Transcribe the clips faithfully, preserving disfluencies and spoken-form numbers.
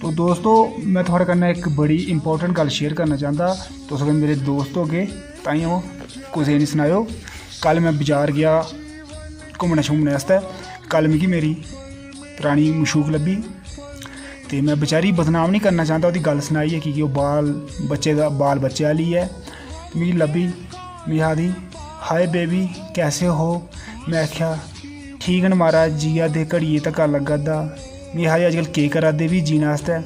तो दोस्तो, में थुआढ़े कन्नै इक बड़ी इंपॉर्टेंट गल्ल शेयर करना चांह्दा। तुस अगर मेरे दोस्त होगे तां ओह् कुसै गी निं सनाएओ। कल में बजार गेआ घूमने शूमने आस्तै। कल मिगी मेरी परानी मशूक लब्भी, ते में बेचारी बदनाम निं करना चांह्दा ओह्दी गल्ल सनाइयै, की के ओह् बाल बच्चे दा, बाल बच्चे आह्ली ऐ। ते मिगी लब्भी, मिगी आखदी, "हाय बेबी, कैसे हो?" में आखेआ, "ठीक न महाराज, जिया दे, घड़ियै धक्का लग्गा दा।" मिगी आखदी, "अज्जकल केह् करा दे फ्ही जीने आस्तै?"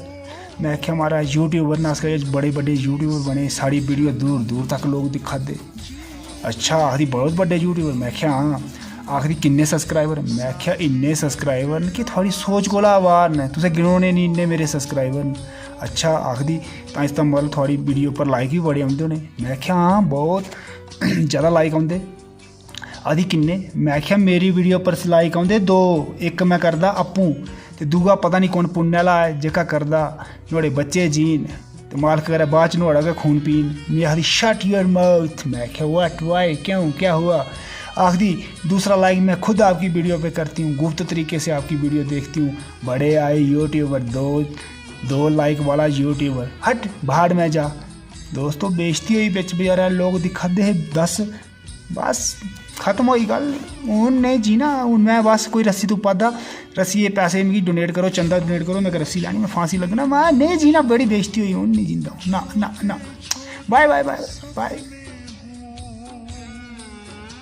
में आखेआ, "महाराज, यूट्यूबर न अस, बड़े बड्डे यूट्यूबर बने, साढ़ी वीडियो दूर दूर तक लोक दिक्खा दे।" "अच्छा," आखदी, "बहुत बड्डे यूट्यूबर?" में आखेआ, "हां।" आखदी, "किन्ने सब्सक्राइबर?" में आखेआ, "इन्ने सब्सक्राइबर न कि थुआढ़ी सोच कोला बाह्र न, तुसें गिनोने निं, इन्ने मेरे सब्सक्राइबर न।" "अच्छा," आखदी, "तां इसदा मतलब थुआढ़ी वीडियो पर लाइक बी बड़े औंदे होने?" में आखेआ, "हां, बहुत जैदा लाइक औंदे।" आखदी, "किन्ने?" में आखेआ, "मेरी वीडियो पर लाइक औंदे दो, इक में करदा आपूं ते दूआ पता निं कु'न पुण्य आह्ला ऐ जेह्का करदा, नुहाड़े बच्चे जीन ते मालक करै बाद च नुहाड़ा गै खून पीन।" मिगी आखदी, "Shut your mouth।" में आखेआ, "What? Why? क्यों? क्या हुआ?" आखदी, "दूसरा लाइक मैं खुद आपकी वीडियो पे करती हूँ, गुप्त तरीके से आपकी वीडियो देखती हूँ।" बड़े आए यूट्यूबर, दो दो लाइक वाला यूट्यूबर, हट भाड़ में जा। दोस्तो, बेइज्जती होई बिच बजारै, लोक दिक्खा दे हे, दस, बस खत्म होई गल्ल। हून नेईं जीना, हून में बस कोई रस्सी तुप्पा दा, रस्सियै पैसे मिगी डोनेट करो, चंदा डोनेट करो, में इक रस्सी लैनी, में फांसी लग्गना, में नेईं जीना, बड़ी बेइज्जती होई, हून नेईं जींदा, ना, ना, ना। Bye, bye, bye, by.